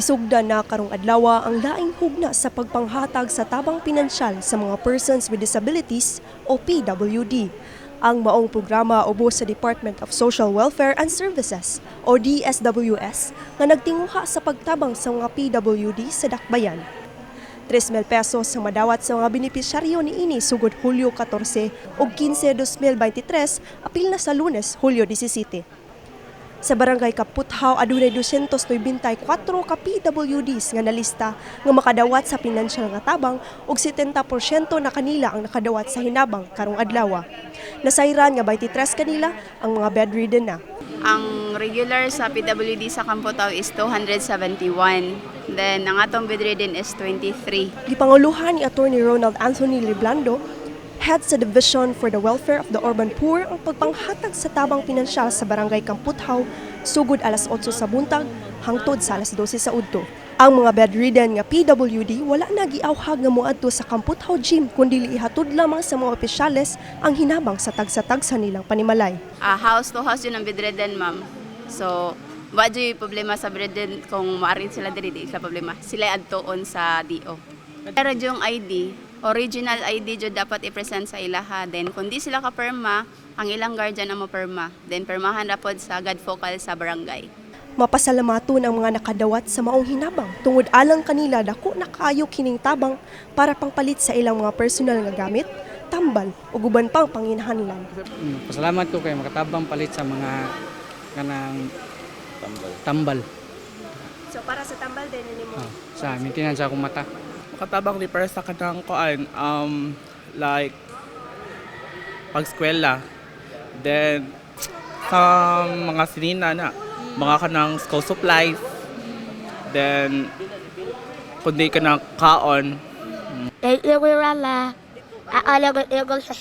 Gisugdan na karong adlaw ang laing hugna sa pagpanghatag sa tabang pinansyal sa mga persons with disabilities o PWD. Ang maong programa ubos sa Department of Social Welfare and Services o DSWS nga nagtinguha sa pagtabang sa mga PWD sa Dakbayan. 3,000 pesos ang madawat sa mga benepisyaryo niini sugod Hulyo 14 ug 15, 2023, apil na sa Lunes, Hulyo 17. Sa Barangay Kamputhaw, adunay 294 ka PWDs nga nalista nga makadawat sa pinansyal nga tabang ug 70% na kanila ang nakadawat sa hinabang karong adlaw. Nasayran nga 23 kanila ang mga bedridden na. Ang regular sa PWD sa Kamputhaw is 271. Then, ang atong bedridden is 23. Gipanguluhan ni Attorney Ronald Anthony Liblando, head sa Division for the Welfare of the Urban Poor, ang pagpanghatag sa tabang pinansyal sa Barangay Kamputhaw sugod alas 8 sa buntag hangtod sa alas 12 sa udto. Ang mga bedridden nga PWD wala na giawhag nga moadto sa Kamputhaw Gym kundi ihatod lamang sa mga opisyales ang hinabang sa tagsa-tagsa nilang panimalay. House to house jud ang bedridden, ma'am. So, wa juy problema sa bedridden kung maarin sila diri, di sila problema. Sila adtoon sa DO. Pero yung ID, original ID jud dapat i-present sa ilaha. Then, kung di sila ka-perma, ang ilang guardian ang mo-perma. Then, permahan ra pod sa God Focal sa barangay. Mapasalamaton ang mga nakadawat sa maong hinabang tungod alang kanila dako na kaayo kining tabang para pangpalit sa ilang mga personal nga gamit, tambal ug uban pang panginahanglan. Pasalamat ko kay makatabang palit sa mga kanang tambal. Tambal. So para sa tambal din nimo? Ah, sa maintenance sa akong mata. Makatabang ni para sa kanang kuan, like pag-eskwela, then sa mga sinina na mga kanang school supplies, then kundi kanang kaon. Thank you, Kuya Rama. Ako lang sa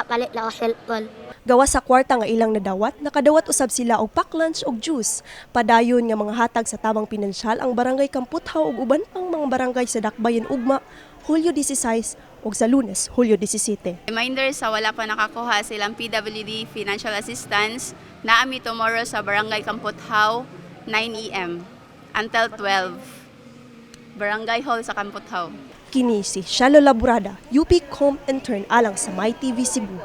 palit na ako cellphone. Gawas sa kwarta nga ilang nadawat, nakadawat usab sila og pack lunch ug juice. Padayon nga mga hatag sa tabang pinansyal ang Barangay Kamputhaw ug uban pang mga barangay sa Dakbayan ugma, Hulyo 16 ug sa Lunes, Hulyo 17. Reminder sa wala pa nakakuha silang PWD financial assistance, naa mi tomorrow sa Barangay Kamputhaw, 9 a.m. until 12. Barangay Hall sa Kamputhaw. Kini si Shalo Laborada, UP Com Intern alang sa MyTV Cebu.